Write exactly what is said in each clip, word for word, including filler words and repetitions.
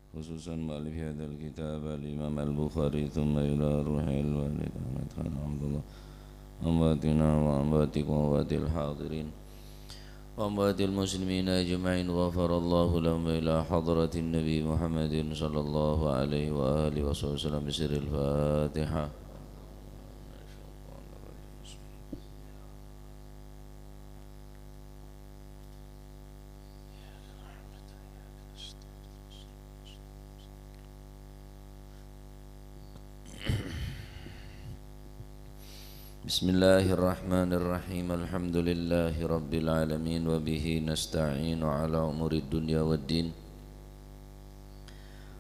خصوصا مؤلف هذا الكتاب الإمام البخاري، ثم إلى روح الوالد أحمد خان عبد الله، أمواتنا وأمواتكم وأموات الحاضرين، وأموات المسلمين أجمعين، غفر الله لهم، إلى حضرة النبي محمد صلى الله عليه وآله وصحبه وسلم، بسر الفاتحة. بسم الله الرحمن الرحيم. الحمد لله رب العالمين، وبه نستعين على أمور الدنيا والدين.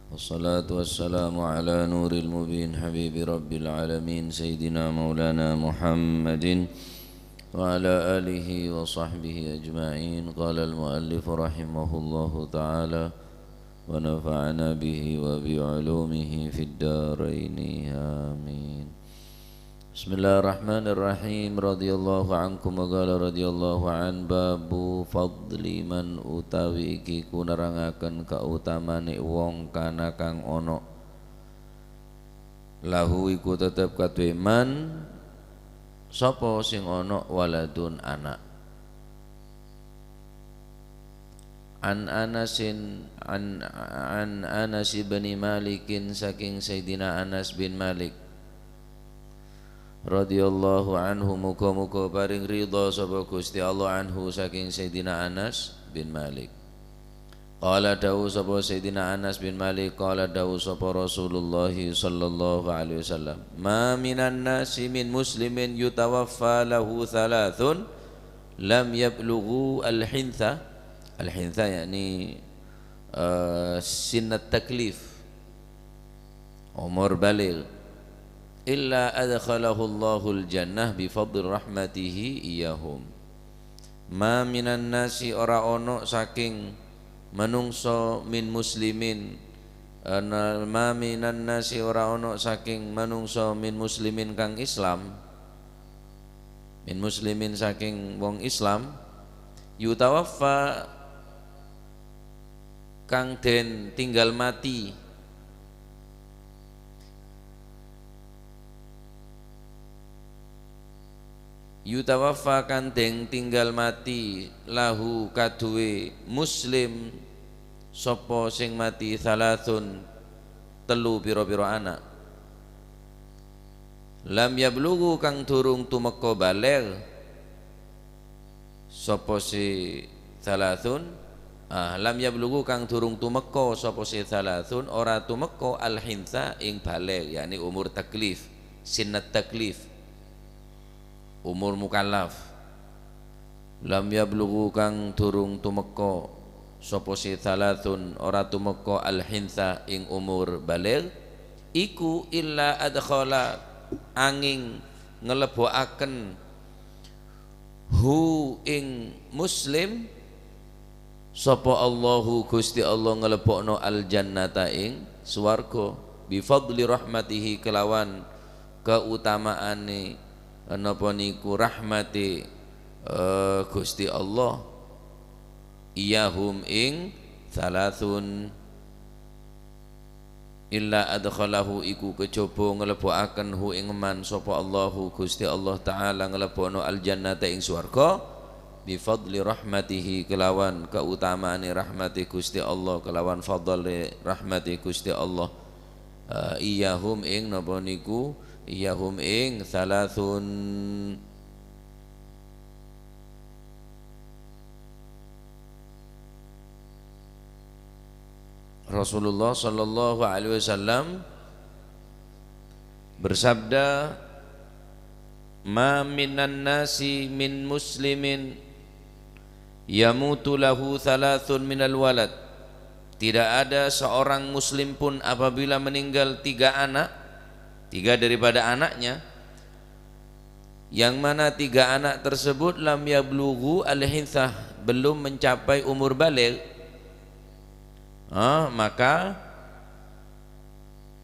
والصلاة والسلام على نور المبين، حبيب رب العالمين، سيدنا مولانا محمد وعلى آله وصحبه أجمعين. قال المؤلف رحمه الله تعالى، ونفعنا به وبعلومه في الدارين. آمين. Bismillahirrahmanirrahim. Radhiyallahu ankum wa qala radhiyallahu an. Babu fadli man, utawi iki ku nerangaken kautamane wong kana kang ono. Lahu iku tetep kaduwe man, sapa sing ono waladun ana'. An Anasin, an, an Anas ibni Malikin, saking Sayyidina Anas bin Malik, radhiyallahu anhu, muga-muga paring ridha sapa Gusti Allah anhu, saking Sayyidina Anas bin Malik. Qala, dawuh sapa Sayyidina Anas bin Malik, qala, dawuh sapa Rasulullah sallallahu alaihi wasallam, "Ma minan nasi min muslimin yutawaffa lahu thalathun lam yablughu al-hintha." Al-hintha yakni, eh, sinnat taklif, umur baligh. "Illa adkhalahullahu al-jannah bi fadli rahmatihi iyahum." Ma minan nasi, ora ono saking manungsa, min muslimin, ana-, ma minan nasi, ora ono saking manungsa, min muslimin kang Islam, min muslimin saking wong Islam, yutawaffa, kang den tinggal mati. Yutawaffa, kang den tinggal mati, lahu, kaduwe muslim, sapa sing mati, thalathun, tellu pira-pira ana'. Lam yablughu, kang durung tumeka baligh, sapa se thalathun, ah, lam yablughu, kang durung tumeka sapa se thalathun, ora tumeka al-hintha ing baligh, yakni umur taklif, sinnat taklif, umur mukallaf. Lam yablughu, kang durung tumeka sapa se thalathun, ora tumeka al-hintha ing umur baligh, iku illa adkhala, anging nglebbuaken hu ing muslim, sapa Allahu, Gusti Allah, nglebokno al-jannata ing swarga, bi fadli rahmatihi, kelawan kautamaane napa niku rahmate, eh, Gusti Allah, iyahum ing thalathun. Illa adkhalahu, iku kejaba nglebbuaken hu ing man sapa Allahu, Gusti Allah Ta'ala, nglebokno al-jannata ing swarga, bi fadli rahmatihi, kelawan kautamaane rahmate Gusti Allah, kelawan fadle rahmate Gusti Allah. Eh, iyahum ing napa niku, iyahum ing thalathun. Rasulullah sallallahu alaihi wasallam bersabda, "Ma minan nasi min muslimin yamutu lahu thalathun minal walad." Tidak ada seorang muslim pun apabila meninggal tiga anak, tiga daripada anaknya, yang mana tiga anak tersebut lam yablughu al-hinthah, belum mencapai umur baligh, ah, maka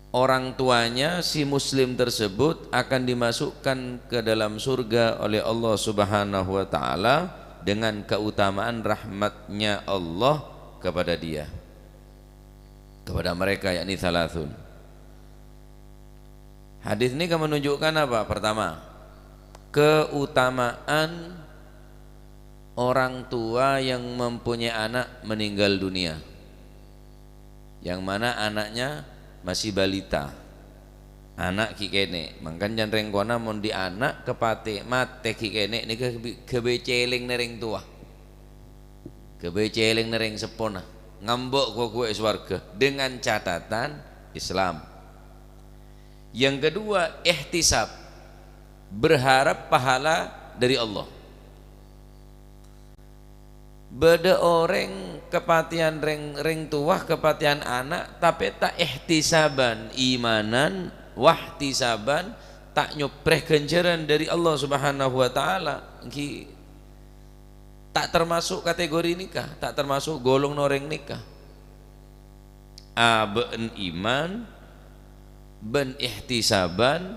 orang tuanya si muslim tersebut akan dimasukkan ke dalam surga oleh Allah Subhanahu wa Ta'ala dengan keutamaan rahmatnya Allah kepada dia. Kepada mereka, yakni thalathun. Hadis ini menunjukkan apa? Pertama, keutamaan orang tua yang mempunyai anak meninggal dunia, yang mana anaknya masih balita. Ana' ghi' kènè', mangkana can rèng kona mon dhi' ana' kapatè, matè ghi' kènè', nèka ghâbây, ghâbây cèlèngnga rèng towa. Ghâbây cèlèngnga rèng seppona. Ngambâ' ghu-ghu è sowarghâ dengan catatan Islam. Yang kedua, ihtisab. Berharap pahala dari Allah. Bâdâ orèng kapatèyan rèng, rèng towa, kapatèyan ana', tapè ta' ihtisaban, imanan, wahtisaban, ta' nyoprè ghânjhârân dâri Allah Subhanahu wa Ta'ala, èngghi ta' tamaso' kategori nèka, ta' tamaso' golonganna orèng nèka. Abâ'na iman bân ihtisaban,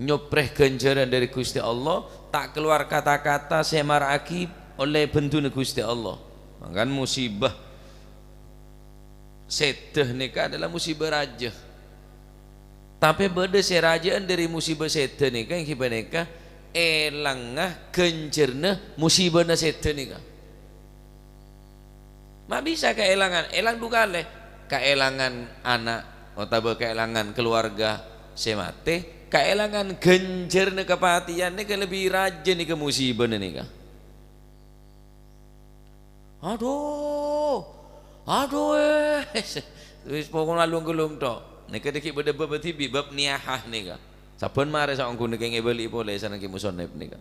nyoprè ghânjhârân dâri Ghustè Allah, ta' kalowar kata-kata sè mara'aghi ollè bhenduna Ghustè Allah. Mangkana musibah sèdhâ nèka adalah musibah rajâ. Tapè bâdâ sè rajâ'ân dâri musibah sèdhâ nèka, èngghi panèka èlangnga ghânjhârânna musibana sèdhâ nèka. Ma' bisa kaèlangan, èlang du kalè. Kaèlangan ana' otabâ kaèlangan kalowarga sè matè, kaèlangan ghânjhârânna kapatèyan nèka lebbi rajâ nèka musibana nèka. Adhu, adhu, eh. Wis pokokna alung-gelung tok. Nèka dhâggi' bâdâ bâbbhâ dhibi', bab niyahah nèka. Sabbhân marè saongghuna kèng èbâli'i polè sareng Kè Musannif nèka.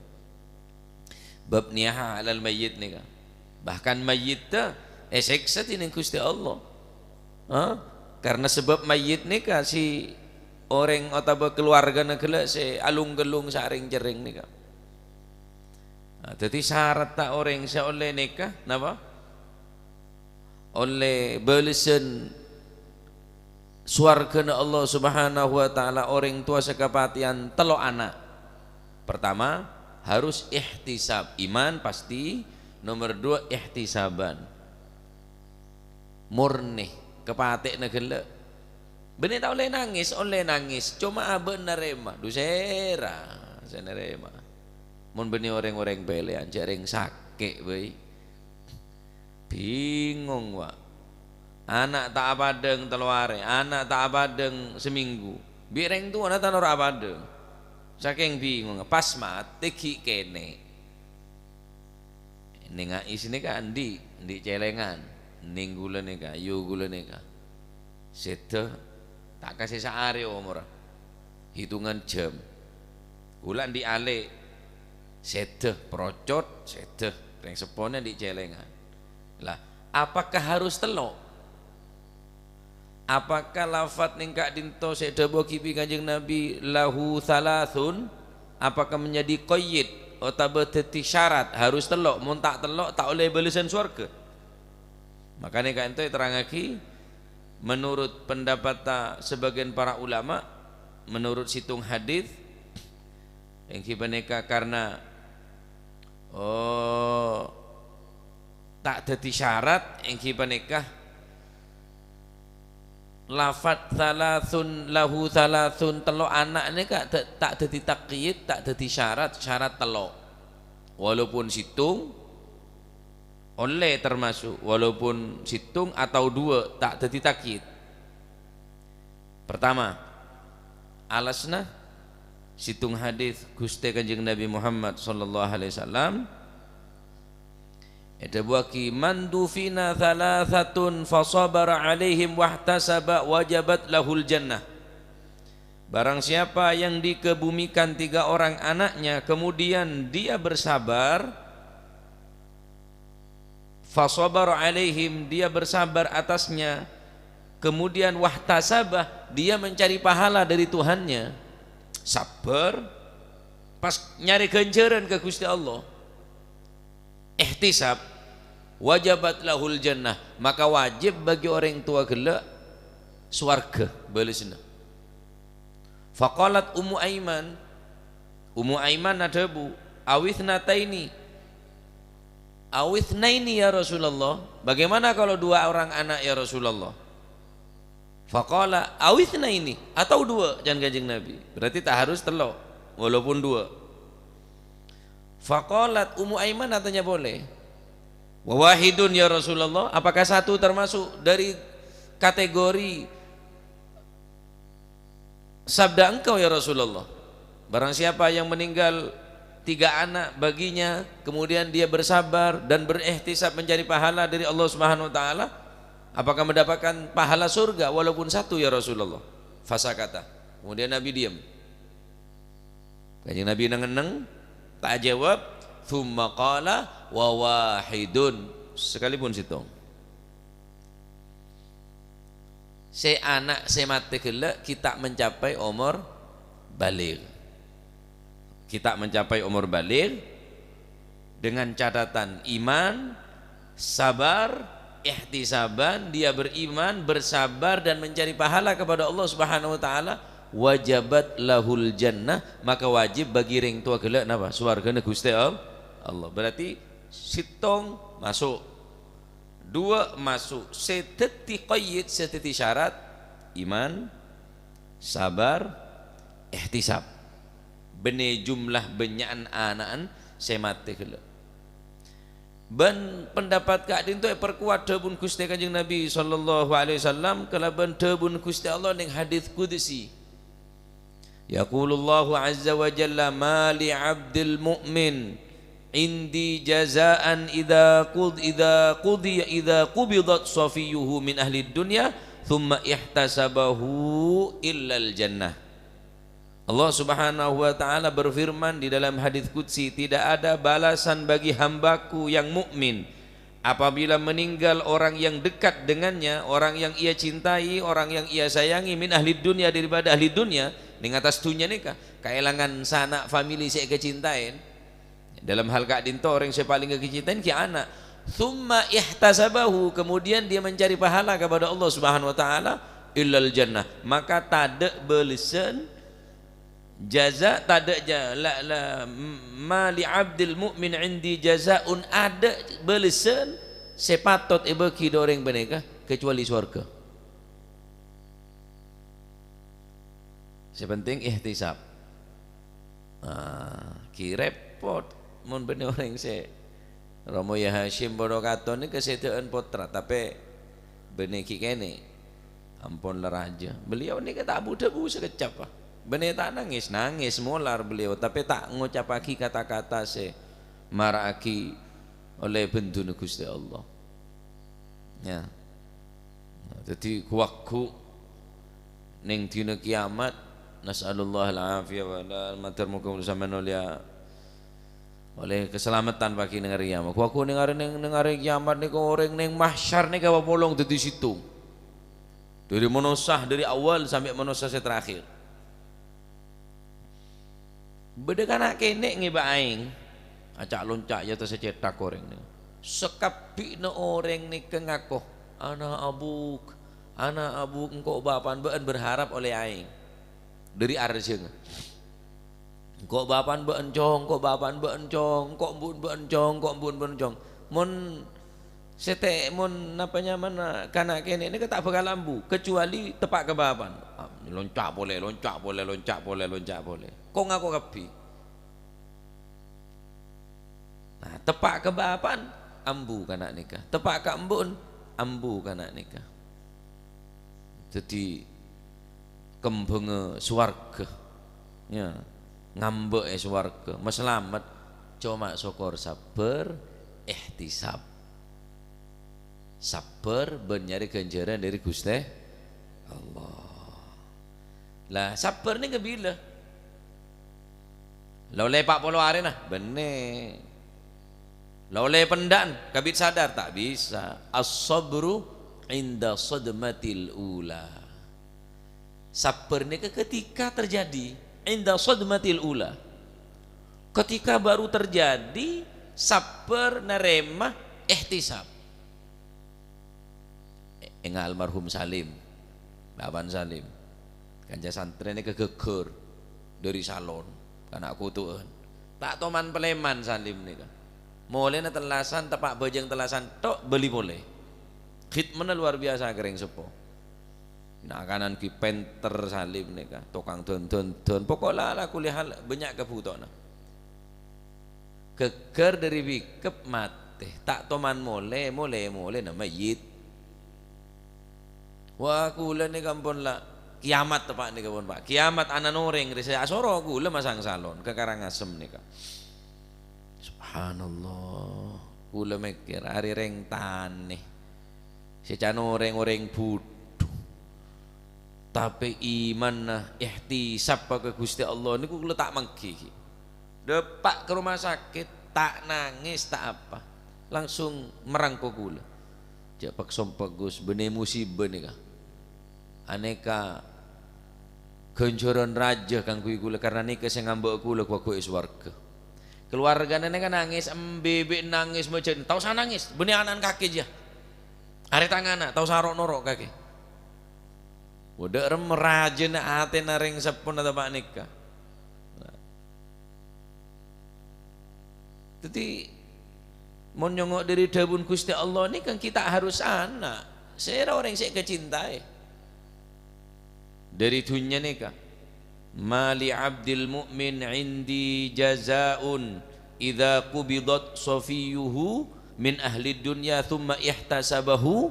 Bab niyaha alal mayyit nèka. Bahkan mayyitta èsèksa dhinèng Ghustè Allah. Ha? Karna sabâb mayyit nèka si orèng otabâ kalowargana ghellâ' sè alung-ghellung sareng-cerrèng nèka. Nah, dhâddhi saratta orèng sè ollè nèka, napa? Ollè bâlessan sowargana Allah Subhanahu wa Ta'ala orèng towa sè kapatèyan tello' ana'. Pertama, harus ihtisab, iman pasti. Nomor dua, ihtisaban, murni, kapatèna ghellâ'. Bânnè ta' ollè nangès, ollè nangès, coma abâ' narèma. Dhu sèra sè narèma. Mon bânnè orèng-orèng pèlèyan, jhâ' rèng sakè' bhâi. Bingong, wa'. Ana' ta' apadâng tello arè, ana' ta' apadâng samènggu. Bi' rèng towana ta' noro' apadâng. Sakèng bingongnga, pas matè ghi' kènè'. Nèng Ais nèka andi', andi' cèlèngan. Nèng ghulâ nèka, yu ghulâ nèka. Sèdhâ ta' kasè saarè omorra, hitungan jam. Ghulâ andi' alè', sèdhâ, procot, sèdhâ. Rèng seppona andi' cèlèngan. Lah, apakah harus tello'? Apakah lafat nèng ka'dinto sè èdhâbuwaghi bi' Kanjeng Nabi, "Lahu thalathun," apakah menjadi qayyid otabâ dhâddhi syarat harus tello'? Mon ta' tello', ta' ollè bâlessan sowarghâ. Makana ka'dinto èterrangaghi, menurut pendapatta sabâgiyân para ulama, menurut sèttong hadis, èngghi panèka karna, oh, ta' dhâddhi syarat, èngghi panèka lafat thalathun, lahu thalathun, tello' ana' nèka ta', ta' dhâddhi taqyid, ta' dhâddhi syarat, syarat tello'. Walaupun sèttong, ollè tamaso', walaupun sèttong atau dua, ta' dhâddhi taqyid. Pertama, alasna sèttong hadis Ghustè Kanjeng Nabi Muhammad sallallahu alaihi wasallam, èdhâbuwaghi, "Man dufina thalathatun fa sabara alaihim wahtasaba wajabat lahul jannah." Barang siapa yang dikebumikan tiga orang anaknya, kemudian dia bersabar, fa sabara alaihim, dia bersabar atasnya, kemudian wahtasaba, dia mencari pahala dari Tuhannya. Sabbhâr, pas nyarè ghânjhârân ka Ghustè Allah. Ihtisab, wajabat lahul jannah, maka wajib bagi orèng towa ghellâ' sowarghâ bâlessanna. Faqalat Ummu Aiman, Ummu Aiman adhâbu, "Awithnataini, awithnaini ya Rasulullah, bagaimana kalau dua orang anak ya Rasulullah?" Faqala, "Aw itsnaini," atau dua, can Kanjeng Nabi. Berarti tak harus tello', walaupun dua. Faqalat Ummu Aiman atanya pole, "Wa wahidun ya Rasulullah, apakah satu termasuk dari kategori sabda engkau ya Rasulullah? Barang siapa yang meninggal tiga anak baginya, kemudian dia bersabar dan berihtisab mencari pahala dari Allah Subhanahu wa Ta'ala, apakah mendapatkan pahala surga walaupun satu ya Rasulullah?" Fasakata. Kemudian Nabi diam. Kanjeng Nabi neng-enneng, ta' ajawab. Tsumma qala, "Wa wahidun." Sekalipun sèttong. Sè ana' sè matè ghellâ' ghi' ta' mencapai omor baligh. Ghi' ta' mencapai omor baligh dengan catatan iman, sabar, ihtisaban, dia beriman, bersabar dan mencari pahala kepada Allah Subhanahu wa Ta'ala, wajabat lahul jannah, maka wajib bagi rèng towa ghellâ' napa? Sowarghâna Ghustè All-, Allah. Berarti sèttong maso', dua maso'. Sè dhâddhi qayyid, sè dhâddhi syarat, iman, sabar, ihtisab. Bânnè jumlah bânnya'an ana'na sè matè ghellâ'. Bân pendapat ka'dinto èperkowat dhâbuna Ghustè Kanjeng Nabi sallallahu alaihi wasallam kalabân dhâbuna Ghustè Allah neng hadits qudsi. Yaqulullahu azza wa jalla, "Ma li abdil mu'min indi jaza'an idza qud-, idza qudiya, idza qubidat safiyyuhu min ahlid dunya, thumma ihtasabahu illal jannah." Allah Subhanahu wa Ta'ala berfirman di dalam hadits qudsi, "Tidak ada balasan bagi hambaku yang mukmin apabila meninggal orang yang dekat dengannya, orang yang ia cintai, orang yang ia sayangi, min ahli dunya, daripada ahli dunya, ning attas dunnya nèka, kaèlangan sana' famili sè èkacintaè." Dalam hal ka'dinto, orèng sè palèng èkacintaè ghi' ana'. "Tsumma ihtasabahu," kemudian dia mencari pahala kepada Allah Subhanahu wa Ta'ala, "illal jannah," maka tadâ' bâlessân, jaza, tadâ' ja-, la, la, "Ma li abdil mu'min indi jazaun," adâ' bâlessân sè patot èbâghi dâ' orèng panèka, kecuali sowarghâ. Sè penting ihtisab. Ah, ghi' rèpot mon bânnè orèng sè, "Rama ya Hasyim padâ katon nèka sèdhâ'ân pottra, tapè bânnè ghi' kènè'. Ampon la rajâ." Beliau nèka ta' bu-dhâbu sakeccap, ah. Bânnè ta' nangès, nangès molar beliau, tapè ta' ngocappaghi kata-kata sè mara'aghi ollè bhenduna Ghustè Allah. Ya. Nah, dhâddhi ghu-waghu neng dina kiamat, nas'alullahal afiyah wal afiyah, mator moga-moga sampèyan ollè, ollè kasalameddhân paghi neng arè kiamat. Ghu-waghu neng arè, neng, neng arè kiamat nèka orèng neng mahsyar nèka apolong dhâddhi sèttong. Dhâri manossa, dhâri awal sampè' manossa sè terakhir. Bâdâ kana' kènè' ngèbâ aèng, aca'-lonca' è attas cèthak orèng nè-, sakabbhina orèng nèka ngako, "Ana abuk, ana abuk, engko' bapa'na bâ'ân berharap ollè aèng dhâri arjhângnga. Engko' bapa'na bâ'ân, Cong, engko' bapa'na bâ'ân, Cong, engko' embu'na bâ'ân, Cong, engko' embu'na bâ'ân, Cong." Mon sè te-, mon napa nyamana kana' kènè' nèka ta' bhâkal ambu, kecuali teppa' ka bapa'na. Ah, lonca' polè, lonca' polè, lonca' polè, lonca' polè. Ko-ngako kabbhi. Nah, teppa' ka bapa'na, ambu kana' nèka. Teppa' ka embu'na, ambu kana' nèka. Dhâddhi, kembhângnga sowarghâ. Ya, ngambâ' è sowarghâ, masalamet. Coma sokor sabbhâr, ihtisab. Sabbhâr bân nyarè ghânjhârân dhâri Ghustè Allah. Lah, sabbhâr nèka bilâ? La ollè pa' polo arèna? Bânnè. La ollè pendhâ'ân, kabit sadar? Ta' bisa. As-sabru inda sadmatil ula. Sabbhâr nèka ketika terjadi, inda sadmatil ula. Ketika baru terjadi, sabbhâr narèma ihtisab. Enga' almarhum Salim, Bapan Salim. Kanca santrè nèka ghâgghâr dhâri salon, kana' koto'an. Ta' toman palèman Salim nèka. Molèna tellasan, teppa' bhâjâng tellasan, tok, bâli polè. Khidmana luar biasa ka rèng seppo. Na'-kanan ghi' pènter Salim nèka, tokang don-dondon. Pokok la, ala kulli hal, bânnya' kabhutowanna. Ghâgghâr dhâri bikep matè, ta' toman molè, molè, molèna mayyit. Wah, kaulâ nèka ampon la kiamat teppa' nèka pon, Pak. Kiamat ana' orèng rè sè asoro kaulâ masang salon ka Karangasem nèka. Subhanallah. Kaulâ mèkkèr, arè rèng tanè. Sè can orèng-orèng budhu. Tapè imanna, ihtisab ka Ghustè Allah nèko kaulâ ta' mangghi. Dâpa' ka rumah sakit, ta' nangès, ta' apa. Langsung merangko kaulâ. Jhâ' pèk-sompèk, Gus, bânnè musibah nèka. Anèka ghânjhârân rajâ kaangghuy kaulâ, karna nèka sè ngambâ'â kaulâ ghu-, ghu è sowarghâ. Kaluwarghâna nèka nangès, embi' bi' nangès majân, ta' osa nangès, bânnè ana'na kakè jiyâ. Arè tang ana', ta' osa ro'-noro' kakè. Bâdâ rem rajâna atèna rèng seppona teppa' nèka. Dhâddhi, mon nyongngo' dhâri dhâbuna Ghustè Allah nèka, ènggi ta' harus ana'. Sèra orèng sè èkacintaè. Dhâri dhunnya nèka, "Ma li 'abdil mu'min 'indi jaza'un idza qubidat safiyyuhu min ahlid dunya tsumma ihtasabahu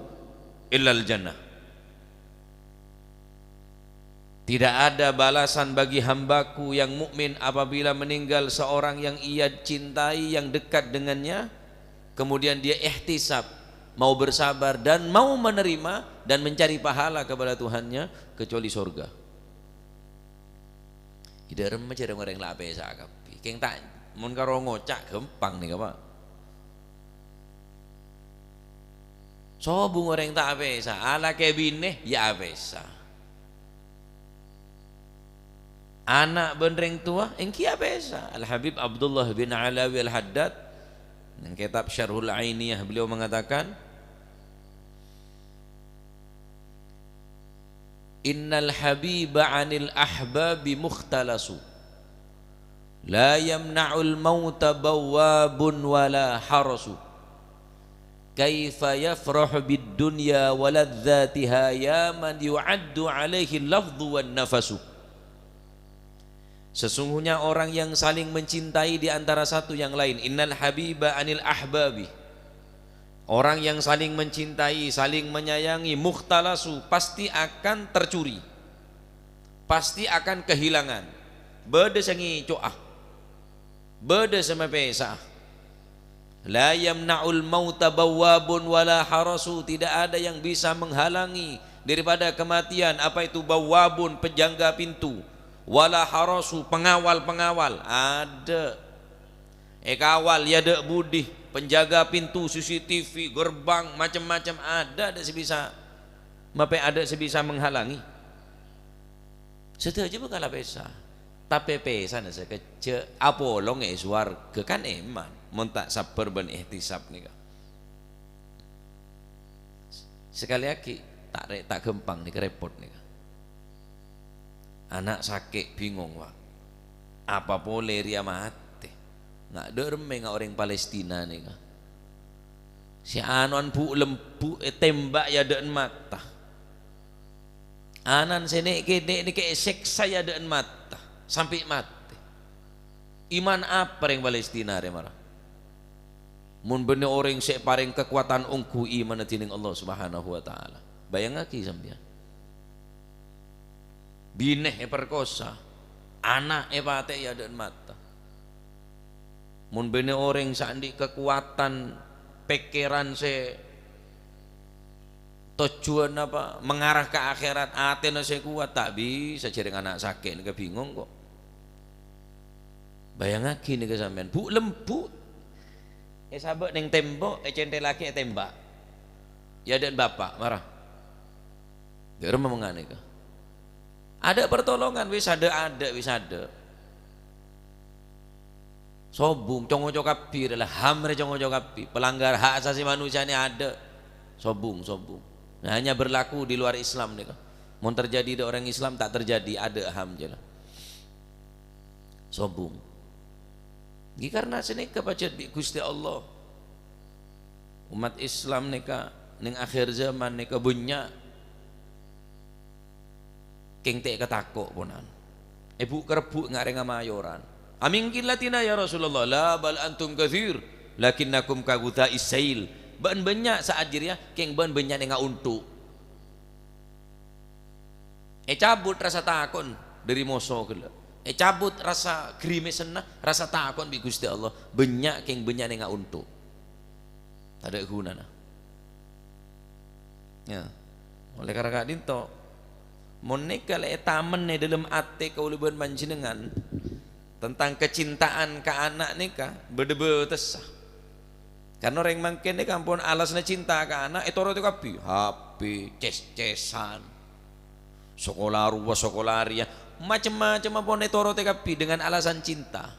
illal jannah." Tidak ada balasan bagi hambaku yang mukmin apabila meninggal seorang yang ia cintai, yang dekat dengannya, kemudian dia ihtisab, mau bersabar dan mau menerima dan mencari pahala kepada Tuhannya, kecuali surga. Dhâ' remma jhârâng orèng la apèsa kabbhi. Kèng ta', mon karo ngoca' ghâmpang nèka, Pak. Sobung orèng ta' apèsa, alakè binè ya apèsa. Ana' bân rèng towa ènggi apèsa. Al-Habib Abdullah bin Alawi Al-Haddad, neng kètab Syarhul Ainiyah, beliau mengatakan, "Innal habiba 'anil ahbabi mukhtalasu, la yamna'ul mauta bawwabun wala harasu. Kaifa yafrahu bid dunya wa ladzatiha ya man yu'addu 'alaihi lafdhu wan nafasu." Sesungguhnya orang yang saling mencintai di antara satu yang lain, innal habiba 'anil ahbabi, orang yang saling mencintai, saling menyayangi, mukhtalasu, pasti akan tercuri, pasti akan kehilangan. Bâdâ sè ngèco'a, bâdâ sè mapèsa'a. "La yamna'ul mauta bawwabun wala harasu," tidak ada yang bisa menghalangi daripada kematian, apa itu bawwabun, penjaga pintu, wala harasu, pengawal-pengawal, adâ'. Èkawal, ya, dâ' budi, penjaga pintu, C C T V, gerbang, macem-macem, adâ', adâ' sè bisa, mapè adâ' sè bisa menghalangi. Sadhâjâ bhâkal apèsa. Tapè pèsana sakejjhâ', apolong è sowarghâ kan èman, mon ta' sabbhâr bân ihtisab nèka. Sakalè aghi', ta' rè-, ta' ghâmpang nèka, rèpot nèka. Ana' sakè' bingong, Pak. Apa polè rèya matè? Nga' dâ' remma nga' orèng Palestina nèka. Sè anowan bu'-lembu' ètèmbhâk è adâ'na mata. Ana'na sè nè'-kènè' nèka èsèksa è adâ'na mata, sampè' matè. Iman apa rèng Palestina rè mara? Mon bânnè orèng sè èparèng kakowadhân ongghu imanna dhinèng Allah Subhanahu wa Ta'ala. Bâjângaghi sampèyan. Binè èparkosa, ana' èpatè'è è adâ'na mata. Mon bânnè orèng sè andi' kakowadhân pèkkèran sè tojjhuwânna apa? Mengarah ka akhèrat, atèna sè kowat, ta' bisa jhâreng ana' sakè' nèka bingong, kok. Bâjângaghi nèka sampèyan, bu'-lembu' èsabâ' neng tèmbok, ècèntrèllaghi ètèmbhâk. È adâ'na bapa', mara. Dâ' remma mangkana nèka. Adâ' partolongan, wis adâ', adâ', wis adâ'. Sobung, co-ngoco kabbhi rè, la HAM rè co-ngoco kabbhi. Pelanggar hak asasi manusia nè adâ'. Sobung, sobung. Nah, hanya berlaku di luar Islam nèka. Mon terjadi di orang Islam, ta' terjadi, adâ' HAM jâ la. Sobung. Ngghi karna sanèka pajhât bi' Ghustè Allah. Ommat Islam nèka neng akhir zaman nèka bânnya' Kèng ta' èkatako', ponapa. Èbu'-karebbhu' nga' rèng amayoran. "Amin qillatina, ya Rasulullah?" "La, bal antum katsir, lakinnakum kaghitsa'is sail." Bâ'na bânnya' sa'at jârèya, kèng bâ'na bânnya' nènga' onto'. Ècabut rasa tako'na dhâri moso ghellâ'. Ècabut rasa grimèsanna, rasa tako'na bi' Ghustè Allah. Bânnya' kèng bânnya' nènga' onto'. Tadâ' ghunana. Ya. Oleh karena ka'dinto, mon nèka la ètamen è dâlem atè kaulâ bân panjhennengngan, tentang kecintaan ka ana' nèka bâdâ bâtessa. Karena orèng mangkèn nèka ampon alasanna cinta ka ana', ètoro'è kabbhi. H P, ces-cesan, sakola rowa, sakola rèya, macem-macem ampon ètoro'è kabbhi dengan alasan cinta.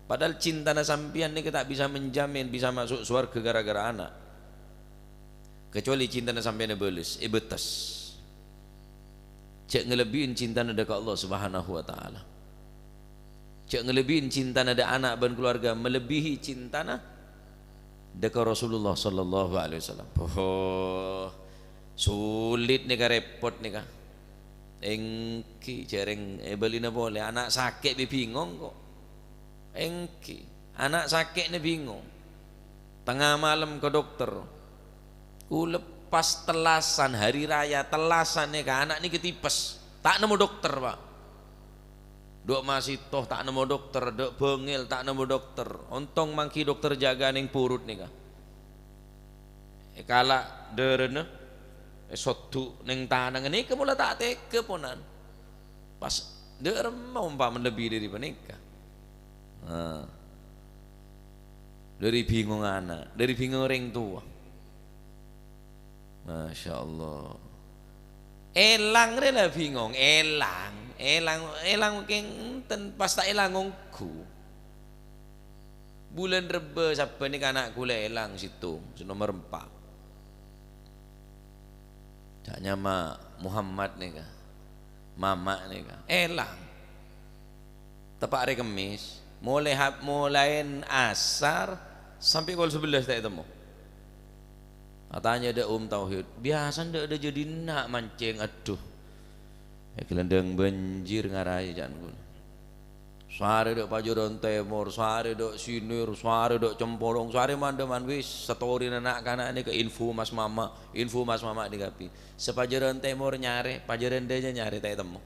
Padahal cintana sampèyan nèka ta' bisa menjamin bisa maso' sowarghâ gara-gara ana'. Kecuali cintana sampèyan èbâles, èbâtes. Jhâ' ngalebbi'i cintana dâ' ka Allah Subhanahu wa Ta'ala. Jhâ' ngalebbi'i cintana dâ' ana' bân kaluwarga, malebbihi cintana dâ' ka Rasulullah sallallahu alaihi wasallam. Bhoh, sulit nèka, rèpot nèka. Èngghi, jhâ' rèng èbâlina polè. Ana' sakè' bi' bingong, ko'. Èngghi, ana' sakè'na bingong. Tengnga malem ka dokter. Kaulâ pas tellasan, hari raya tellasan nèka, ana' nèka tipes. Ta' nemmo dokter, Pak. Dâ' masèto ta' nemmo dokter, dâ' bângèl ta' nemmo dokter. Ontong manggi dokter jâgâ neng purut nèka. Èkala' dârâna, èsoddu' neng tanangnga, nèka mola ta' tegghâ, ponapa. Pas dâ' remma ompama lebbi dâri panèka. Nah. Dâri bingong ana', dâri bingong orèng towa. Masya Allah. Èlang rè la bingong, èlang, èlang, èlang kèng enten, pas ta' èlang ongghu. Bulân Rebbâ sabbhân nèka ana' kaulâ èlang sèttong, sè nomer empa'. Ca'na nyama Muhammad nèka, mama' nèka, èlang. Teppa' arè Kemmès, molaè ha-, molaèn asar sampè' kol sabellâs ta' ètemmo. Atanya dâ' Om Tauhid, "Biyasana dâ', dâ' jâdina mancèng, adhu. È ghâlândhâng banjir ngaraè," ca'na kaulâ. Sarè dâ' Pajârân Tèmor, sarè dâ' Sinir, sarè dâ' Cempolong, sarè man-dâman, wis, satorèna na'-kana' nèka info mas mama', info mas mama' nèka kabbhi. Sapajârân Tèmor nyarè, Pajârân Dâjâ nyarè, ta' ètemmo.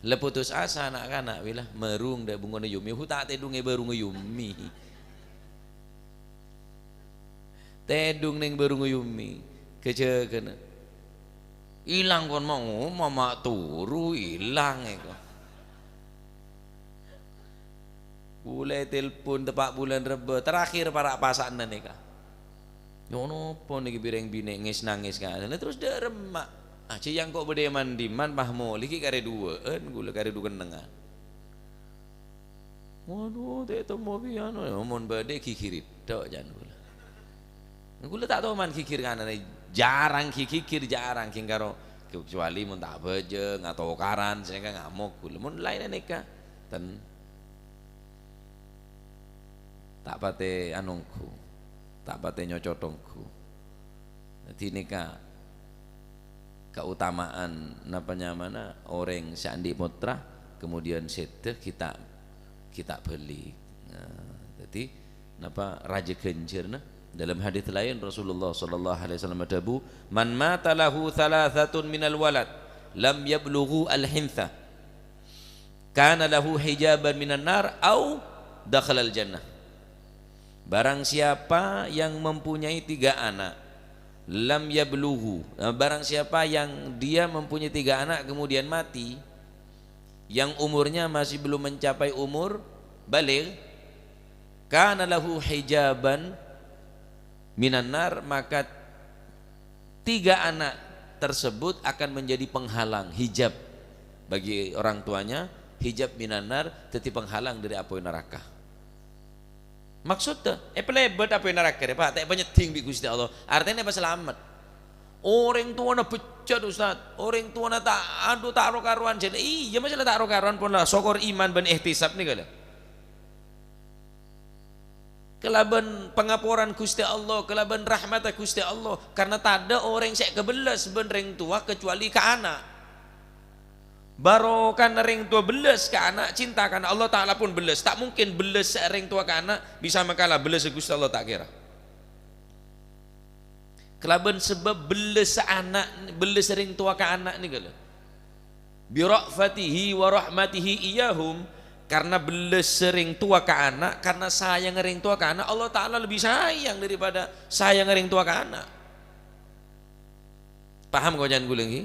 La putus asa na'-kana', wi la, marung dâ' bungkona Yumi, hu, ta' tèdhung è bârungnga Yumi. Tèdhung neng bârungnga Yumi, ghâjâghâna. Èlang kon ma-, oh, mama' turu èlang èko. Kaulâ ètelpon teppa' bulân Rebbâ, terakhir para' pasa'na nèka. Nyo napa nèka bi' rèng binè' ngès-nangès ka. Lah terros dâ' remma. Ah, jhâ' èyangko' bâdâ è man-, dimman, pas molè ghi' karè duwâ'ân, kaulâ karè dhu kennengngan. Waduh, ta' ètemmo pèyan. Mon bâdâ, ghighiri tok, ca'na kaulâ. Kaulâ ta' toman ghighir kananè, jarang ghi-, ghighir, jarang, kèng karo, kecuali mon ta' abhâjâng, atokaran, sè nèka ngamok kaulâ. Mon laènna nèka, ten. Ta' patè anu ongghu, ta' patè nyocot ongghu. Dhâddhi nèka kautamaan, napa nyamana, orèng sè andi' pottra, kemudian sèdhâ ghi' ta', ghi' ta' bâli. Nah, dhâddhi napa rajâ ghânjhârna? Dalam hadis laèn Rasulullah sallallahu alaihi wasallam adhâbu, "Man mata lahu tsalasatun minal walad, lam yablughu al-hinsa." Kana lahu hijaban minan nar au dakhalal jannah. Barang siapa yang mempunyai tiga anak, lam yablughu, eh, barang siapa yang dia mempunyai tiga anak kemudian mati, yang umurnya masih belum mencapai umur baligh, kana lahu hijaban minan nar, maka tiga anak tersebut akan menjadi penghalang, hijab bagi orang tuanya, hijab minan nar, dhâddhi penghalang dâri apoy naraka. Maksudnya, èpalèbât apoy naraka rè, Pak, ta' èpanyèddhing bi' Ghustè Allah. Artèna èpasalamet. Orèng towana bejjat, Ustaz. Orèng towana ta', adhu, ta' ro-karowan. Jhâ' la, iyâ, masalah ta' ro-karowan pon la. Sokor iman bân ihtisab nèka la. Kalabân pangaporan Ghustè Allah, kalabân rahmatta Ghustè Allah, karna tadâ' orèng sè èkabellas bân rèng towa kecuali ka ana'. Barokana rèng towa bellâs ka ana', cinta ka ana', Allah Ta'ala pon bellâs. Ta' mungkin bellâs rèng towa ka ana' bisa makala bellâs Ghustè Allah, ta' kèra. Kalabân sabâb bellâs ana', bellâs rèng towa ka ana' nèka lho. "Bi ra'fatihi wa rahmatihi iyyahum," karna bellâs rèng towa ka ana', karna sayangnga rèng towa ka ana', Allah Ta'ala lebbi sayang daripada sayangnga rèng towa ka ana'. Paham koca'an kaulâ ngghi?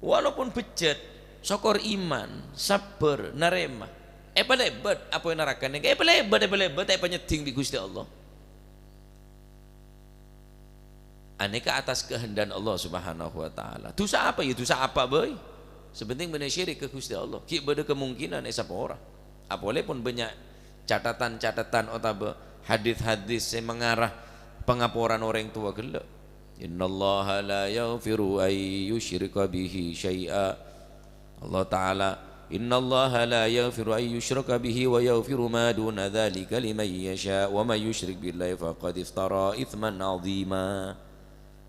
Walaupun bejjhât, sokor iman, sabbhâr, narèma. Èpalèbât apoy naraka nèka, èpalèbât, èpalèbât, èpanyèddhing bi' Ghustè Allah. Anèka atas kehendak Allah Subhanahu wa Ta'ala. Dhusa apa, ya dhusa apa bhâi. Sè pentèng bânnè syirik ka Ghustè Allah. Ghi' bâdâ kemungkinan èsapora. Apolè pon bânnya' catatan-catatan otabâ hadis-hadis sè mangarah pangaporan orèng towa ghellâ'. "Innallaha la yaghfiru an yusyraka bihi syai'a." Allah Ta'ala, "Innallaha la yaghfiru an yusyraka bihi wa yaghfiru ma duna dzalika liman yasha, wa may yusyrik billahi faqad iftara itsman adzima."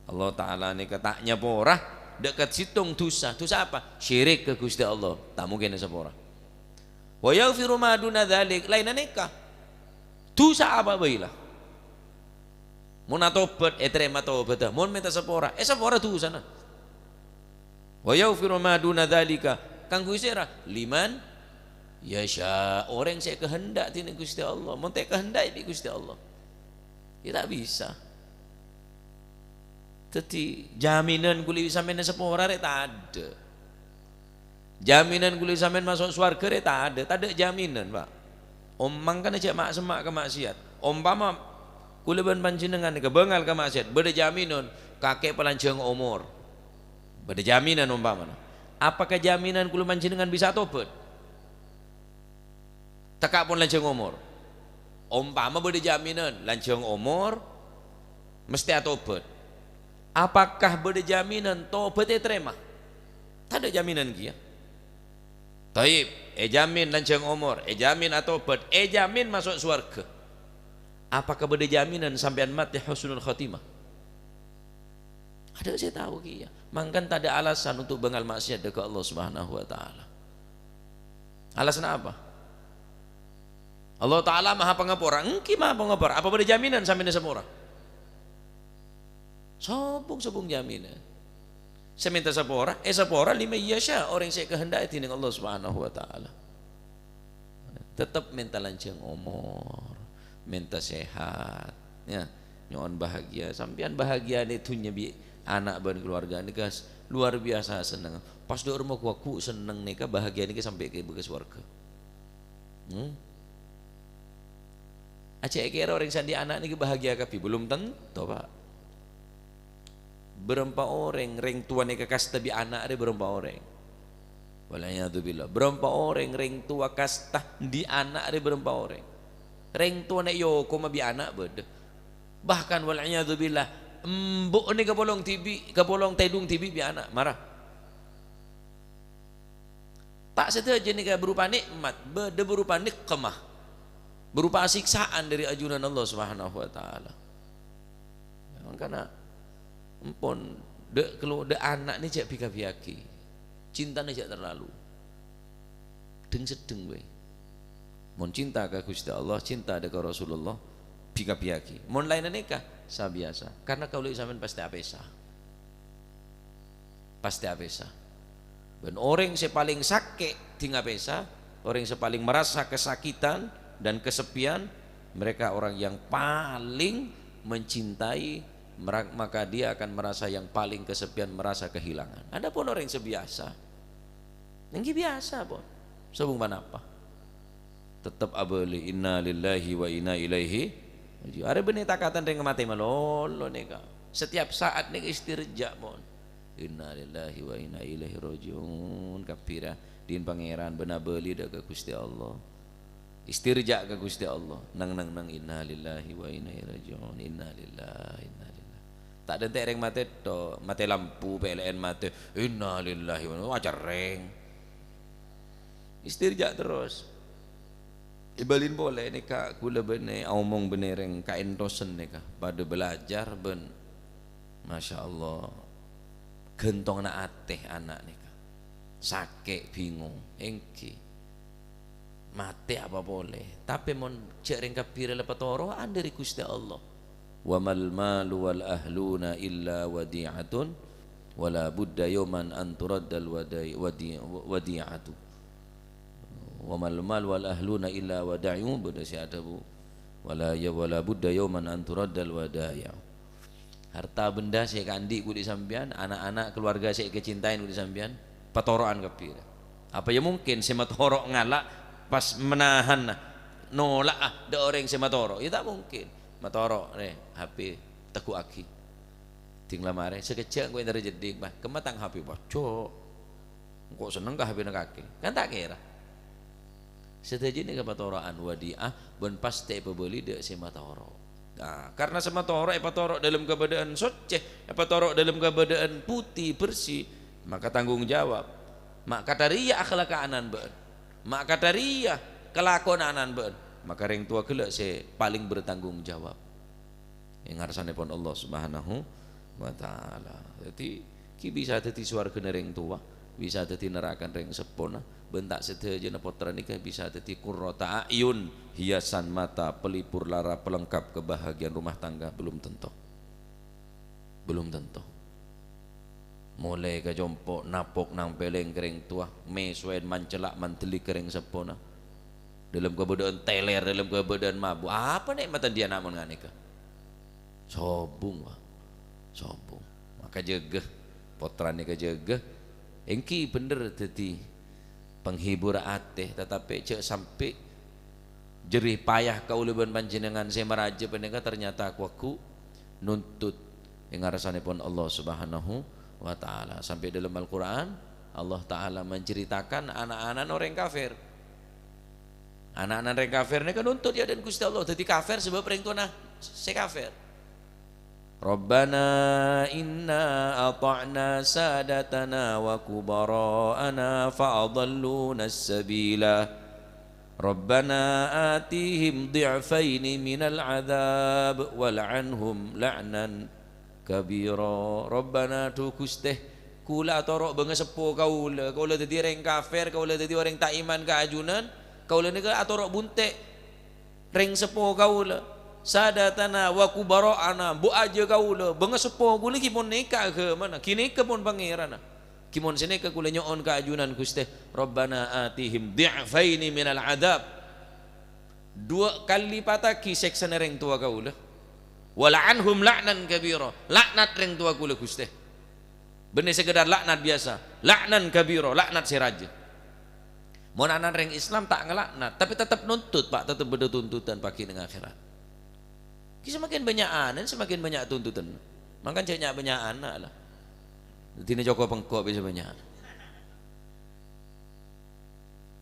Allah Ta'ala nèka ta' nyapora dâ' ka sèttong dhusa. Dhusa apa? Syirik ka Ghustè Allah. Ta' mungkin èsapora. "Wa yaghfiru ma duna dzalik," laènna nèka. Dhusa apa bhâi la. Mon atobhât, ètarèma tobhâddhâ. Mon mènta sapora, èsapora dhusana. "Wa yaghfiru ma duna dzalika," kaangghuy sèra? "Liman yasha," orèng sè èkahendhâk dhinèng Ghustè Allah. Mon ta' èkahendhâk bi' Ghustè Allah, ya ta' bisa. Dhâddhi, jaminan kaulâ sampèyan èsapora rè tadâ'. Jaminan kaulâ sampèyan maso' sowarghâ rè tadâ', tadâ' jaminan, Pak. Om-, mangkana jhâ' ma'-, semma' ka ma'siyat. Ompama kaulâ bân panjhennengngan nèka bângal ka ma'siyat, bâdâ jaminan kakè palanjhâng omor. Bâdâ jaminan ompamana. Apakah jaminan kaulâ panjhennengngan bisa atobhât? Tekka' pon lanjhâng omor. Ompama bâdâ jaminan lanjhâng omor, mestè atobhât. Apakah bâdâ jaminan tobhât ètarèma? Tadâ' jaminan kèya. Thayyib, èjamin lanjhâng omor, èjamin atobhât, èjamin maso' sowarghâ. Apakah bâdâ jaminan sampèyan matè husnul khotimah? Adâ' sè tao kèya. Mangkana tadâ' alasan untuk bângal ma'siyat dâ' ka Allah Subhanahu wa Ta'ala. Alasanna apa? Allah Ta'ala Maha Pangapora. Èngghi Maha Pangapora. Apa bâdâ jaminan sampèyan èsapora? Sobung-sobung jaminan. Sè mènta sapora, èsapora liman yasha, orèng sè èkahendhâk dhinèng Allah Subhanahu wa Ta'ala. Tetep mènta lanjhâng omor, mènta sehat, ya, nyo'on bahagia. Sampèyan bahagianè dhunnya bi' ana' bân kalowarga nèka s-, luar biasa sennengnga. Pas dâ' remma ghu-, ghu senneng nèka, bahagia nèka sampè' ka, ka sowarghâ. Hmm? Ajhâ' èkèra orèng sè andi' ana' nèka bahagia kabbhi, belum tentu, Pak. Bârâmpa orèng, rèng towa nèka kasta bi' ana' rè bârâmpa orèng? Wal iyadzu billah. Bârâmpa orèng, rèng towa kasta andi' ana' rè bârâmpa orèng? Rèng towa nè' èokoma bi' ana' bâdâ. Bahkan, wal iyadzu billah, embu' nèka kapolong dhibi', kapolong tèdung dhibi' bi' ana'. Mara. Ta' sadhâjâ nèka berupa nikmat, bâdâ berupa niqmah, berupa siksaan dâri ajunan Allah Subhanahu wa Ta'ala. Mangkana, empon, dâ' kalo-, dâ' ana' nè jhâ' bi-kabbhiyaghi. Cintana jhâ' terlalu. Dhâng-seddhâng bhâi. Mon cinta ka Ghustè Allah, cinta dâ' ka Rasulullah, bi-kabbhiyaghi. Mon laènna nèka, sabiyasa. Karna kaulâ sampèyan pastè apèsa. Pastè apèsa. Bân orèng sè palèng sakè' dhing apèsa, orèng sè palèng merasa kesakitan dan kesepian, mereka orang yang paling mencintai, mera-, maka dia akan merasa yang paling kesepian, merasa kehilangan. Adapun orèng sè biyasa, èngghi biyasa, pon. Sobung ponapa. Tetep abâli, "Inna lillahi wa inna ilaihi raji'un." Arè bânnè takadan rèng matè malolo nèka. Setiap saat nèka istirja, mon. "Inna lillahi wa inna ilaihi raji'un." Kabbhi ra, dhin Pangèran bân abâli dâ' ka Ghustè Allah. Istirja ka Ghustè Allah. Nang, nang, nang, "Inna lillahi wa inna ilaihi raji'un. Inna lillahi, inna lillahi." Ta' dântè' rèng matè tho, matè lampu, P L N matè, "Inna lillahi wa inna," wah, cerrèng. Istirja terros. Èbâlin polè nèka, kaulâ bânnè aomong bânnè rèng kaèntosan nèka, padâ bâlâjhâr bân, masya Allah, Ghântonganna atè ana' nèka. Sakè', bingung, èngghi. Matè apa polè. Tapè mon jhâ' rèng kabbhi rèla patoro'an dhâri Ghustè Allah. "Wa mal malu wal ahluna illa wadi'atun, wa la budda yauman an turaddal wadi-, wadi-, wadi'atu." "Wa mal malu wal ahluna illa wada'u," bâdâ sè adhâbu, "Wa la ya-, wa la budda yauman an turaddal wada'u." Harta benda sè èkaandi' kulâ sampèyan, ana'-ana', keluarga sè èkacintaè kulâ sampèyan, patoro'an kabbhi. Apa ya mungkin sè matoro' ngala' pas menahan, nola'a dâ' orèng sè matoro'? Ya ta' mungkin. Matoro', "Rè, H P tegghu'aghi. Ding la marè, sakejjhâ' engko' èntar jeddhing, Bâh." "Kemma tang H P, Bâh?" "Jhâ'." Engko' senneng ka H P-na kakè. Kan ta' kèra. Sadhâjâna kapatoro'an wadi'ah bân pastè èpabâli dâ' sè matoro'. Nah, karna sè matoro' èpatoro' dâlem kabâdâ'ân soccè, èpatoro' dâlem kabâdâ'ân putè, bersè, maka tanggung jawab. Ma' kantha rèya akhlakka ana'na bâ'na. Ma' kantha rèya kalakowanna ana'na bâ'na. Maka rèng towa ghellâ' sè palèng bertanggung jawab. È ngarsanèpon Allah Subhanahu wa Ta'ala. Dhâddhi, ghi' bisa dhâddhi sowarghâna rèng towa, bisa dhâddhi narakana rèng seppona, bân ta' sadhâjâna pottra nèka bisa dhâddhi qurrata a'yun, hiasan mata, pelipur lara, pelengkap kebahagiaan rumah tangga. Belum tentu. Belum tentu. Molaè ka compo', napok nang pèlèng ka rèng towa, mè-sowèn mancella' mandhelli ka rèng seppona. Dâlem kabâdâ'ân tèlèr, dâlem kabâdâ'ân mabuk. Apa nè'matta dhiyâ na' mon nganèka? Sobung, Pak. Sobung. Maka jâgâ. Pottra nèka jâgâ. Èngghi bhender dhâddhi penghibur atè, tatapè jhâ' sampè' jerih payah kaulâ bân panjhennengngan sè marajâ panèka ternyata kowagu nuntut è ngarsanèpon Allah Subhanahu wa Ta'ala. Sampè' dâlem Al-Qur'an, Allah Ta'ala menceritakan ana'-ana'na orèng kafir. Ana'-ana' rèng kafir nèka nuntut è adâ'na Ghustè Allah, dhâddhi kafir sabâb rèng towana sè kafir. "Rabbana inna ata'na sadatana wa kubara'ana fa adalluna as-sabila. Rabbana atihim dhi'faini minal adzab wal'anhum la'nan kabira." Rabbana, dhu Ghustè, kaulâ atoro' bângaseppo kaulâ. Kaulâ dhâddhi rèng kafir, kaulâ dhâddhi orèng ta' iman ka ajunan. Kaulâ nèka atoro' bunte' rèng seppo kaulâ. Sadatana wa kubara'ana, bu-, ajâ kaulâ, bângaseppo kaulâ ghi' mon nèka aghâmana, ghi' nèka pon Pangèranna. Ghi' mon sè nèka kaulâ nyo'on ka ajunan, Ghustè, "Rabbana atihim dhi'faini minal adzab." Duwâ' kalèpattaghi sèksana rèng towa kaulâ. "Wal'anhum la'nan kabira." Laknat rèng towa kaulâ, Ghustè. Bânnè sekedar laknat biyasa. La'nan kabira, laknat sè rajâ. Mon ana' rèng Islam ta' ngalaknat, tapè tettep nuntut, Pak, tettep bâdâ tuntutan paghi' neng akhèrat. Ghi' semakin bânnya' ana', semakin bânnya' tuntutan. Mangkana jhâ' nya'-bânnya' ana' la. Dhâddhina cokop engko' bisa bânnya'.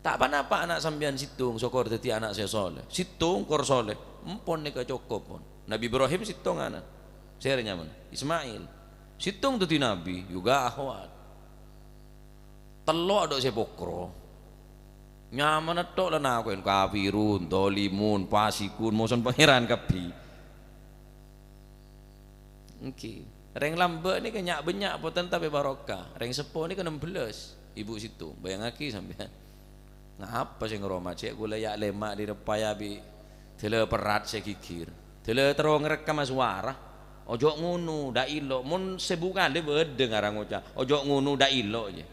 Ta' pa-napa ana' sampèyan sèttong sokor dhâddhi ana' sè soleh. Sèttong kor soleh. Empon nèka cokop, pon. Nabi Ibrahim sèttong ana'. Sèra nyamana? Ismail. Sèttong dhâddhi nabi, yoga ahwat. Tello' adâ' sè pokro. Nyamana tok la nako'en, kafirun, dhalimun, fasikun, moson Pangèran kabbhi. Èngghi. Rèng lambâ' nèka nya'-bânnya' poten tapè barokah. Rèng seppo nèka nem bellâs, ibu sèttong. Bâjângaghi sampèyan. Ngapa sè ngaroma? Cè' kaulâ ya' lèma' dhi reppaya bi' dâlâ perrat sè ghighir. Dâlâ terro ngarekkam asowara. Ojo ngono, dâ' ilo'. Mon sèbu kalè bâdâ ngara ngoca', "Ojo ngono, dâ' ilo'," jâ.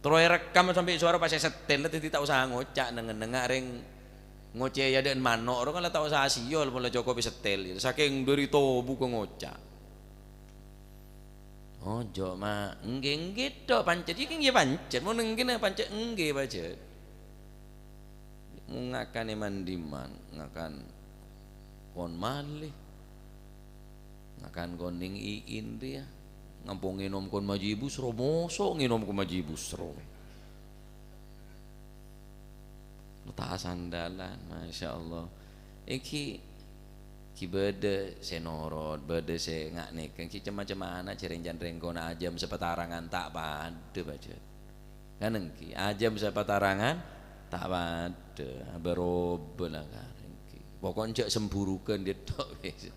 Terro èrekkam sampè' sowara pas èsettèl, dhâddhi ta' osa ngoca' neng-ennengnga rèng ngocè'è adâ'na mano', ro kan la ta' osa asiyol, mon la cokop èsettèl, sakèng bâri' tobu ka ngoca'. Ojo, ma', èngghi, èngghi, tok, pancet, iki èngghi pancet, mon èngghi na pancet, èngghi, pancet. Mon ngakan è man-dimman, ngakan kon malè. Ngakan kon neng iin rèya. Ngampong ngènom kon maji busro, moso' ngènom kon maji busro. Ta' sandalan, masyaallah. Èngghi, ghi' bâdâ sè norot, bâdâ sè nga' nèka, èngghi cem-macem ana' jârèng can rèng kona ajâm sapatarangan ta' padâ, Pak Jat. Kan èngghi, ajâm sapatarangan ta' padâ, bâroba la karè èngghi. Pokokna jhâ' semburughân dhi' tok wis.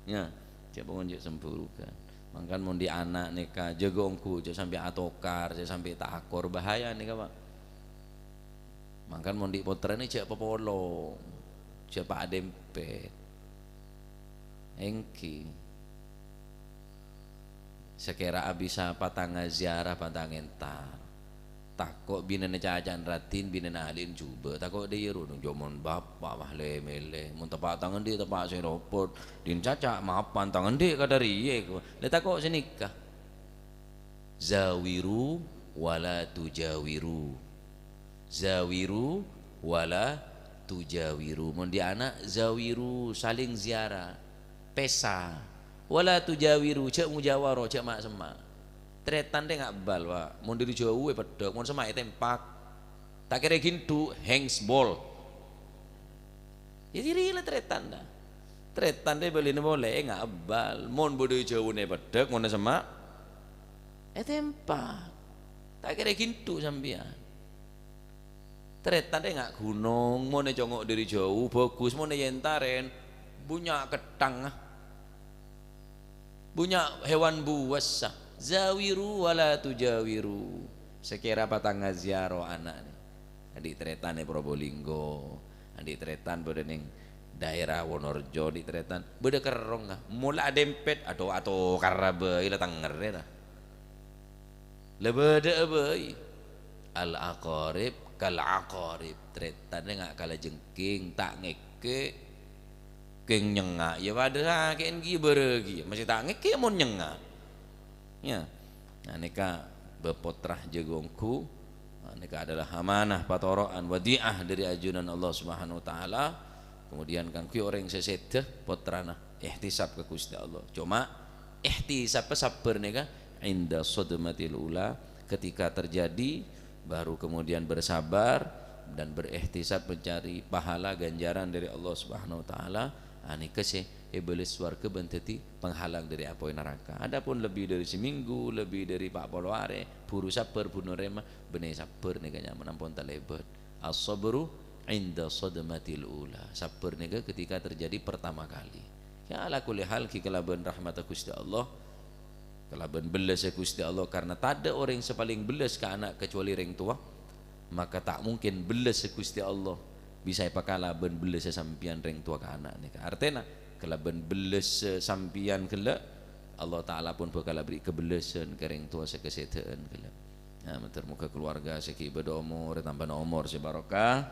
Ya, jhâ' pokokna jhâ' semburughân. Mangkana mon dhi' ana' nèka jâgâ ongghu, jhâ' sampè' atokar, jhâ' sampè' takor, bahaya nèka, Pa'. Mangkana mon dhi' pottrana jhâ' papolong, jhâ' pa' adempet. Èngghi. Sakèra abissa patangnga ziarah, patangnga entar. Tako' binèna caca'an raddhin, binèna ali'in jhubâ'. Tako' dhâjâro, jhâ' mon bapa' wah lè-mèlè. Mon teppa' tang andi', teppa' sè lopot. Dhin caca' mapan tang andi' kadhâriyâ. Lè tako' sè nèka. Zawiru wala tujawiru. Zawiru wala tujawiru. Mon dhi' ana', zawiru, saling ziarah. Pèsa. Wala tujawiru, jhâ' mujawaro, jhâ' ma'-semma'. Tarètan rè nga' bâl, Pa'. Mon dhâri jhâu èpeddhâk, mon semma' ètèmpak. Ta' kèra ghindu', hangs ball. Yâ, dhâri la tarètan, ta'. Tarètan rè bâlina polè, nga' bâl. Mon bâdâ jhâuna èpeddhâk, mon semma', ètèmpak. Ta' kèra ghindu' sampèyan. Tarètan rè nga' ghunong, mon ècongo' dhâri jhâu, bhâghus, mon èyentarèn, bânnya' ketthang, ah. Bânnya' hewan buwassa. Zawiru wala tujawiru. Sakèra patangnga ziarah ana' nè. Andi' tarètan è Probolinggo, andi' tarètan bâdâ nèng daerah Wonorejo, andi' tarètan bâdâ kerrong, ah. Mola adempet, aduh, atokara bhâi la tengngèrrè, ta. La bâdâ'â bhâi. Al-aqarib kal-aqarib. Tarètan rè nga' kala jengking, ta' ngèkkè'. Kèng nyengnga', yâ padâ sakè'en kèya bârâ kèya. Masih ta' ngèkkè' mon nyengnga'. Yâ. Nah, nèka bab pottra jâgâ ongghu. Nah, nèka adalah amanah, patoro'an, wadi'ah dhâri ajunan Allah Subhanahu wa Ta'ala. Kemudian, kaangghuy orèng sè sèdhâ pottrana, ihtisab ka Ghustè Allah. Coma, ihtisab sabbhâr nèka inda sadmatil ula, ketika terjadi, baru kemudian bersabar dan berihtisab mencari pahala ganjaran dari Allah Subhanahu wa Ta'ala, anèka sè èbâlâs sowarghâ bân dhâddhi penghalang dhâri apoy naraka. Adapun lebbi dhâri samènggu, lebbi dhâri pa' polo arè, buru sabbhâr, buru narèma, bânnè sabbhâr nèka nyamana ampon talèbât. As-sabru inda sadmatil ula. Sabbhâr nèka ketika terjadi pertama kali. Ya, ala kulli hal, ghi kalabân rahmatta Ghustè Allah, kalabân bellâssa Ghustè Allah, karna tadâ' orèng sè palèng bellâs ka ana' kecuali rèng towa, maka ta' mungkin bellâssa Ghustè Allah bisa èpakala bân bellâssa sampèyan rèng towa ka ana' nèka. Artèna, kalabân bellâssa sampèyan ghellâ', Allah Ta'ala pon bhâkal aberri' kabellâsân ka rèng towa sè kasèdhâ'ân ghellâ'. Nah, mandhâr moghâ kalowarga sè ghi' bâdâ omor, ètambâna omor sè barokah,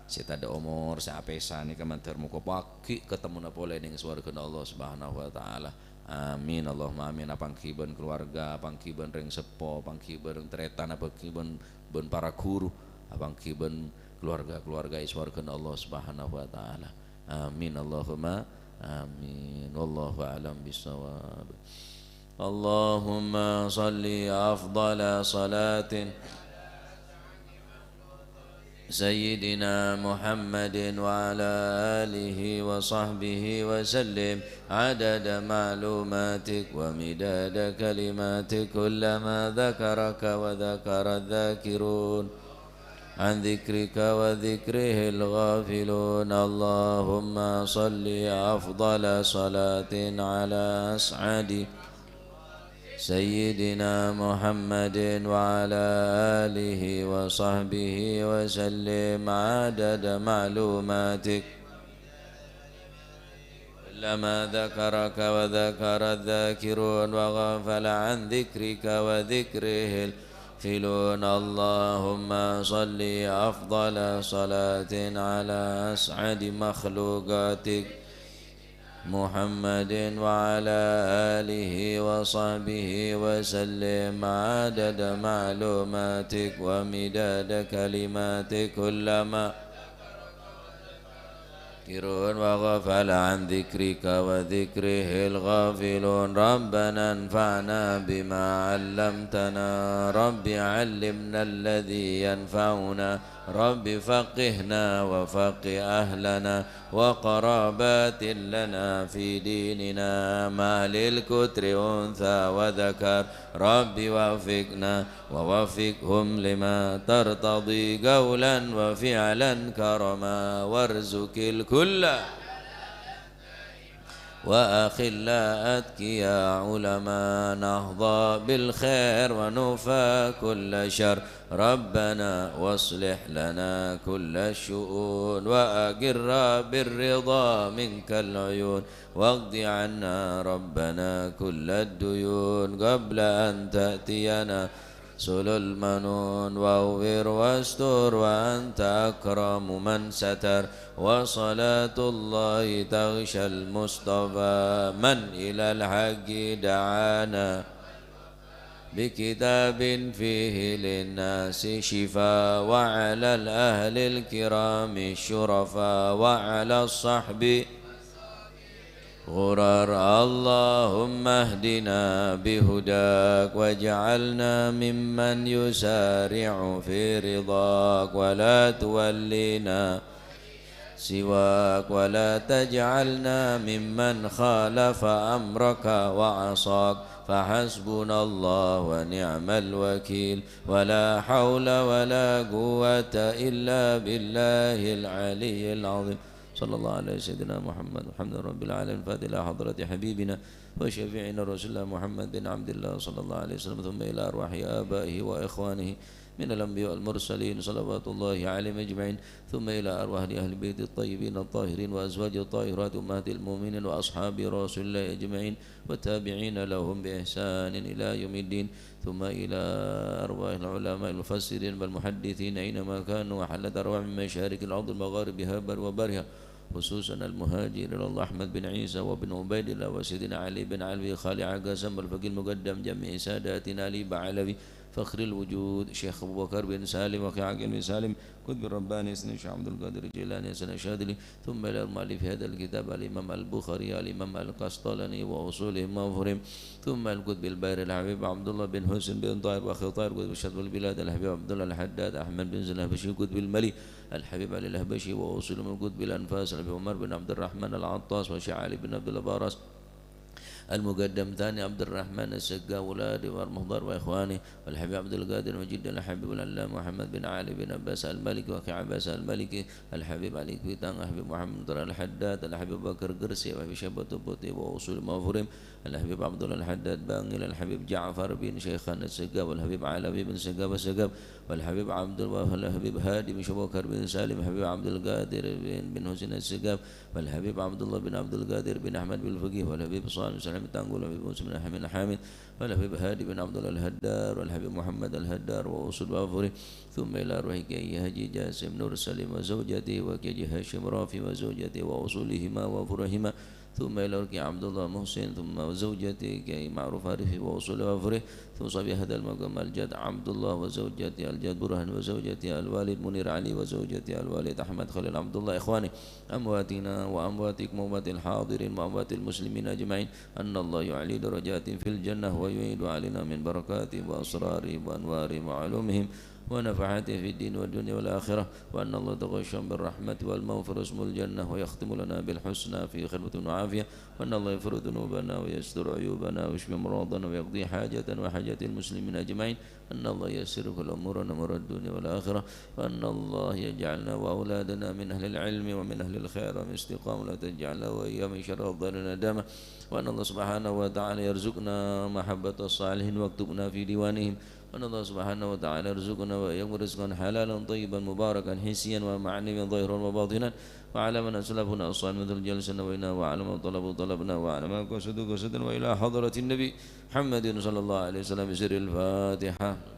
sè tadâ' omor sè apèsa nèka mandhâr moghâ pagghi' katemmona polè nèng sowarghâna Allah Subhanahu wa Ta'ala. Amin, Allahumma amin. Apangghi bân kalowarga, apangghi bân rèng seppo, apangghi bân tarètan, apangghi bân, bân para ghuru, apangghi bân kalowarga-kalowarga è sowarghâna Allah Subhanahu wa Ta'ala. Amin, Allahumma amin. Wallahu a'lam bissawab. Allahumma shalli afdhala salatin Sayyidina Muhammadin wa ala alihi wa sahbihi wa sallim, adada ma'lumatik wa midada kalimatik, kullama dzakaraka wa dzakara dzakirun, an dzikrika wa dzikrihil ghafilun. Allahumma shalli afdhala salatin ala as'adi Sayyidina Muhammadin wa ala alihi wa sahbihi wa sallim, adada ma'lumatik. Kullama dzakaraka wa dzakara dzakirun wa ghafala an dzikrika wa dzikrihil ghafilun. Allahumma shalli afdhala salatin ala as'adi makhluqatik. Muhammadin wa ala alihi wa sahbihi wa sallim, adada ma'lumatik wa midada kalimatik, kullama dzakirun wa ghafala an dzikrika wa dzikrihil ghafilun. Rabbana anfa'na bima 'allamtana. Rabbi 'allimna alladzi yanfa'una. Rabbi faqqihna wa faqqih ahlana wa qarabatin lana fi dinina, ma lil qutri untha wa dzakar. Rabbi waffiqna wa waffiqhum lima tartadhi qaulan wa fi'lan karama, warzuqil kulla وأخلاء أتقياء علماء، نحظى بالخير ونوفى كل شر. ربنا واصلح لنا كل الشؤون، وأقر بالرضا منك العيون، واقض عنا ربنا كل الديون قبل أن تأتينا رسول المنون، واغفر واستر وأنت أكرم من ستر، وصلاة الله تغشى المصطفى من إلى الحق دعانا، بكتاب فيه للناس شفاء، وعلى الأهل الكرام الشرفاء، وعلى الصحب غرر. اللهم اهدنا بهداك، واجعلنا ممن يسارع في رضاك، ولا تولنا سواك، ولا تجعلنا ممن خالف أمرك وعصاك، فحسبنا الله ونعم الوكيل، ولا حول ولا قوة إلا بالله العلي العظيم. صلى الله على سيدنا محمد، الحمد لله رب العالمين. الفاتحة إلى حضرة حبيبنا وشفيعنا رسول الله محمد بن عبد الله صلى الله عليه وسلم، ثم إلى أرواح آبائه وإخوانه من الأنبياء والمرسلين صلوات الله عليهم أجمعين، ثم إلى أرواح أهل بيت الطيبين الطاهرين وأزواج الطاهرات أمهات المؤمنين وأصحاب رسول الله أجمعين والتابعين لهم بإحسان إلى يوم الدين، ثم إلى أرواح العلماء المفسرين والمحدثين أينما كانوا، وحلت أرواح من مشارق الأرض ومغاربها بر وبرها، خصوصا المهاجر إلى الله أحمد بن عيسى وابن عبيد الله وسيدنا علي بن علوي خالع قسم والفقيه المقدم جميع ساداتنا علي بعلوي فخر الوجود شيخ أبو بكر بن سالم وأخي عقيل بن سالم قطب الرباني سيدنا الشيخ عبد القادر الجيلاني حسن الشاذلي، ثم إلى مؤلف هذا الكتاب الإمام البخاري الإمام القسطلاني وأصولهم وفروعهم، ثم القطب الباري الحبيب عبد الله بن حسين بن طاهر وأخي طاهر قطب شطب البلاد الحبيب عبد الله الحداد أحمد بن زين الحبشي قطب الملي الحبيب علي الحبشي وأصولهم القطب الأنفاس الحبيب عمر بن عبد الرحمن العطاس وشيخ علي بن عبد الله باراس المقدم ثاني عبد الرحمن السقاف ولاده والمخضر وإخوانه والحبيب عبد القادر مجيد الحبيب العلامة محمد بن علي بن عباس المالكي وأخي عباس المالكي الحبيب علي كويتان الحبيب محمد الحداد الحبيب بكر قرسي وأبي شبة بوتي وأصولهم وفروعهم الحبيب عبد الله الحداد بانجل الحبيب جعفر بن شيخان السقاف والحبيب علوي بن سقاف السقاف والحبيب عبد الوهاب الحبيب هادي بن شبوكر بن سالم الحبيب عبد القادر بن، بن حسين السقاف والحبيب عبد الله بن عبد القادر بن أحمد بالفقيه، والحبيب صالح سلام التنقل، والحبيب مسلم بن أحمد الحامد، والحبيب هادي بن عبد الله الهدار، والحبيب محمد الهدار وأصول وفروعه، ثم إلى روح كي حاجي جاسم نور سليم وزوجته، وكي حاجي هاشم رافي وزوجته وأصولهما وفروعهما، ثم إلى روح كي عبد الله محسن، ثم وزوجته كي معروف عارف وأصول وفروعه، ثم صاحب هذا المقام الجد عبد الله وزوجته، الجد برهان وزوجته، الوالد منير علي وزوجته، الوالد أحمد خليل عبد الله، إخواني، أمواتنا وأمواتكم وأموات الحاضرين وأموات المسلمين أجمعين، أن الله يعلي درجاتهم في الجنة ويعيد علينا من بركاتهم وأسرارهم وأنوارهم وعلومهم ونفحاتهم في الدين والدنيا والآخرة، وأن الله يتغشاهم بالرحمة والمغفرة ويسكنهم الجنة ويختم لنا بالحسنى في خلوة وعافية، وأن الله يغفر ذنوبنا ويستر عيوبنا ويشفي مرضانا ويقضي حاجاتنا وحاجات المسلمين أجمعين، أن الله ييسر كل أمورنا أمور الدنيا والآخرة، وأن الله يجعلنا وأولادنا من أهل العلم ومن أهل الخير ومن الاستقامة، ولا تجعلنا وإياهم من شر الظالمين ندامة، وأن الله سبحانه وتعالى يرزقنا محبة الصالحين ويكتبنا في ديوانهم، وأن الله سبحانه وتعالى يرزقنا وإياكم رزقا حلالا طيبا مباركا حسيا ومعنويا ظاهرا وباطنا، وعلى من أسلفنا الصالحين مثل جلسنا وإنا وعلى من طلبوا طلبنا وعلى من قصدوا قصدنا وإلى حضرة النبي محمد صلى الله عليه وسلم بسر الفاتحة.